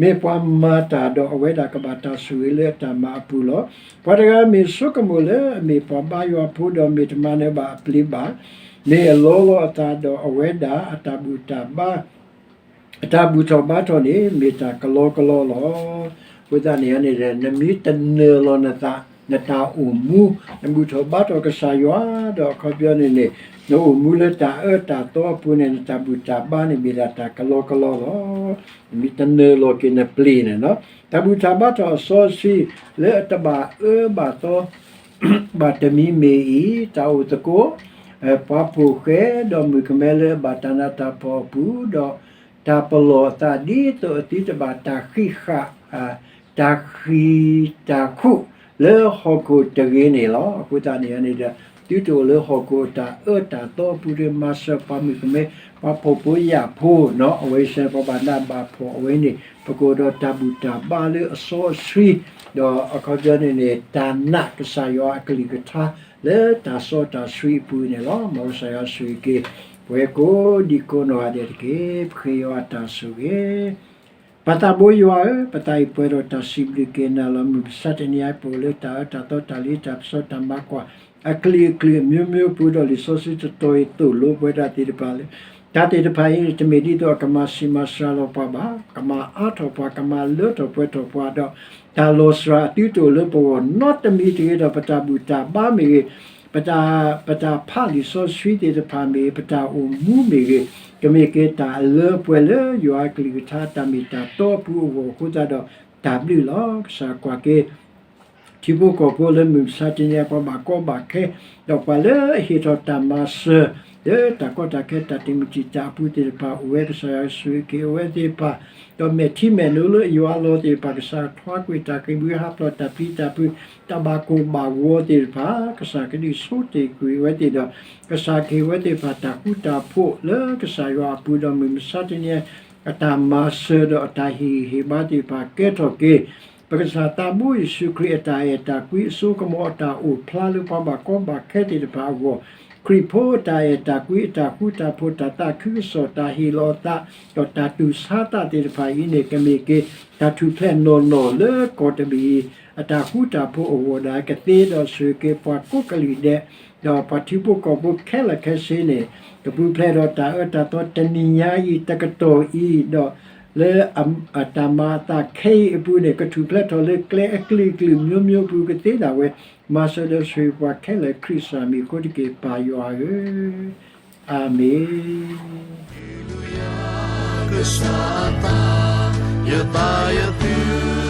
မ့ၢ်ပှၤမၤတၢ်ဒီးအဝဲဒၣ်ကဘၣ်တၢ်ဆိၣ်ဂ့ၤလၢအတၢ်မၤအပူၤလီၤ. ပှၤတဂၤမ့ၢ်ဆိကမိၣ်လၢအမ့ၢ်ပှၤဘါယွၤဖိဒီးမ့ၢ်တမၤနၢၤဘၣ်အပျ့ၤဘၣ်, မ့ၢ်အလီလီၤအသးဒီးအဝဲဒၣ်အတၢ်ဘူၣ်တၢ်ဘါ အတၢ်ဘူၣ်ထီၣ်ဘါထီၣ်န့ၣ် မ့ၢ်တၢ်ကလီကလီလီၤ. အဃိသတးန့ၣ်န့ၣ် နမ့ၢ်တနၢၤလီၤနသး နတၢ်အိၣ်မူ နဘူၣ်ထီၣ်ဘါထီၣ်ကစၢ်ယွၤ ဒီးအခီပညီန့ၣ်န့ၣ် နအိၣ်မူလၢတၢ်အၢတၢ်သီအပူၤန့ၣ် နတၢ်ဘူၣ်တၢ်ဘါန့ၣ် မ့ၢ်ဒၣ်တၢ်ကလီကလီလီၤ. နမ့ၢ်တနၢၤလီၤက့ၤနပျ့ၤန့ၣ်လီၤ. တၢ်ဘူၣ်ထီၣ်ဘါထီၣ်အစီဆှံ လၢအတဘၣ်အၢဘၣ်သီ ဘၣ်တမံၤမ့ၢ်အံၤ တၢ်အိၣ်သကိး ပှၤဖိၣ်ဃဲ ဒီးမုၣ်ကမဲလၢအဘၣ်တၢ်နးတၢ်ဖှီၣ်အပူၤ ဒီးတၢ်ပလီၢ်အသး ဒ်သိးအသုတဘၣ်တၢ်ဃံးဃာ် တၢ်ဃံးတၢ်ခူၣ်လၢဟီၣ်ခိၣ်တဂ့ၤန့ၣ်လီၤ. အဃိသတးန့ၣ်န့ၣ်ဒီး သုတအိၣ်လၢဟီၣ်ခိၣ်အတၢ်အၢတၢ်သီအပူၤဒီး မၤစၢၤပှၤမုၣ်ကမဲ ပှၤဖှီၣ်ဖိယာ်ဖိနီၤ အဝဲစ့ၢ် ပှၤဘၣ်နးဘၣ်ဖှီၣ်အဝဲန့ၣ် ပကအိၣ်ဒီးတၢ်ဘူၣ်တၢ်ဘါလၢအစီအဆှံ ဒီးအခီပညီန့ၣ်န့ၣ် တၢ်နာ်ကစၢ်ယွၤအကလုၢ်ကထါ လၢတၢ်စီတၢ်ဆှံအပူၤန့ၣ်လီၤ. မ်ကစၢ်ယွၤဆိၣ်ဂ့ၤက့ၤ ပဝဲကိးဒံကိးနီၢ်ဂၤဒဲးတက့ၢ်. ပဃ့ယွၤအတၢ်ဆိၣ်ဂ့ၤ ပသးဘိယွၤဧၢ, ပသးအံၤပှဲၤဒီးတၢ်စံးဘျုးက့ၤနၤလီၤ. မုၢ်မဆါတနံၤအံၤ ပအိၣ်လၢတၢ်အၢတၢ်သီတၢ်လံတၢ်ပစီတၢ်မၤကွၢ် အကလုာ်ကလုာ်အမျိုးမျိုးအပူၤဒီး လံာ်စီဆှံတတီၤအံၤသိၣ်လိပဝဲဒၣ်သ့ၣ်တဖၣ်လၢ တၢ်သ့ၣ်တဖၣ်အံၤ တမ့ၢ်ဒ်သိးအကမၤဆံးမၤစှၤလီၤပှၤဘၣ်, ကမၤအါထီၣ်ပှၤ, ကမၤလၢထီၣ်ပှဲၤထီၣ်ပှၤဒီး တၢ်လီၤစှၤအသုတအိၣ်လၢပဂီၢ်နီတမံၤတဂ့ၤဒီး ပတၢ်ဘူၣ်တၢ်ဘါမ့ၢ်ဂ့ၤ, ပတၢ်, ပတၢ်ဖးလံာ်စီဆှံသ့ၣ်တဖၣ်မ့ၢ်ဂ့ၤ, ပတၢ်အိၣ်မူမ့ၢ်ဂ့ၤ, ကမ့ၢ်က့ၤတၢ်လၢပှဲၤလၢယွၤအကလုၢ်ကထါတၢ်မ့ၢ်တၢ်တီအပူၤအဂီၢ်အဃိသတးဒီး တၢ်ဘျုးလီၤ. ကစၢ်ကွၢ်က့ၤ ထံဖိကီၢ်ဖိလၢမုၢ်မဆါတနံၤအံၤ ပှၤဘၣ်ကီဘၣ်ခဲ, ဒီးပှၤလၢအဟ့ၣ်ထီၣ်တၢ်မၤစၢၤ လၢတၢ်ကီတၢ်ခဲ တၢ်တမုာ်တံာ်တာ်အပူၤသ့ၣ်တဖၣ် အိၣ်ဝဲ ကစၢ်ယွၤဆိၣ်ဂ့ၤက့ၤအဝဲသ့ၣ်တဖၣ်, ဒီးမဲာ်ထံမဲာ်နိလၢယွၤအလီၢ်သ့ၣ်တဖၣ် ကစၢ်ထွါကွံာ်တၢ်ကံၢ်ဘုဟးဖျိးတၢ်ပျံၤတၢ်ဖုး တၢ်ဘၣ်ကိၢ်ဘၣ်ဂီၤသ့ၣ်တဖၣ် ကစၢ်ကဒုးဆိတ့ၢ်ကွံာ်အဝဲသ့ၣ်ဒီး ကစၢ်ကဟ့ၣ်ဝဲသ့ၣ်တဖၣ်တၢ်ဃူတၢ်ဖိးလၢကစၢ်ယွၤအပူၤဒီးမုၢ်မဆါတနံၤအံၤ အတၢ်မၤစၢၤဒီးအတၢ်ဟ့ၣ်ဂံၢ်ဟ့ၣ်ဘါသ့ၣ်တဖၣ်ကဲထီၣ်က့ၤ ပကစၢ်သးဘိယ့ၣ်ၡူးခရံာ်အတၢ်အဲၣ်တၢ်ကွံအစိကမီၤအတၢ်အိၣ်ဖျါလၢပှၤဘၣ်ကီဘၣ်ခဲသ့ၣ်တဖၣ်အဂီၢ်, ခရံာ်ဖိအတၢ်အဲၣ်တၢ်ကွံအတၢ်ဃူတၢ်ဖိး တၢ်သးခုကစီၣ် တၢ်ဟ့ၣ်လီၤအသး ဒီးတၢ်တူၢ်ဆါသးသ့ၣ်တဖၣ်အံၤန့ၣ် ကမ့ၢ်က့ၤ တၢ်ထူၣ်ဖျဲးနီၢ်နီၢ်လၢကီၢ်တဘ့ၣ်အံၤ အတၢ်ဃူတၢ်ဖိးအဂီၢ်ဒၣ် ကသ့ဒီးဆိၣ်ဂ့ၤက့ၤပှၤကိးကလုာ်ဒဲး ဒီးပှၤထံဖိကီၢ်ဖိခဲလၢာ်ခဲဆ့န့ၣ် ကပူၤဖျဲးဒီးတၢ်အၢတၢ်သီတနံၤညါအံၤတကတီၢ်အံၤ ဒီးလၢ အတၢ်မၤအသးခဲအံၤအပူၤန့ၣ် ကထူၣ်ဖျဲးထီၣ်လၢကျဲအကလုာ်ကလုာ် မျိုးမျိုး ပူၤကသ့ဒၣ်ဝဲ မၤစၢၤဒီးဆိၣ်ဂ့ၤပှၤခဲလၢာ် ခရံာ်ကစၢ်မံၤအဃိတက့ၢ် ပၢ်ယွၤဧၢ, အၤမ့ၣ်.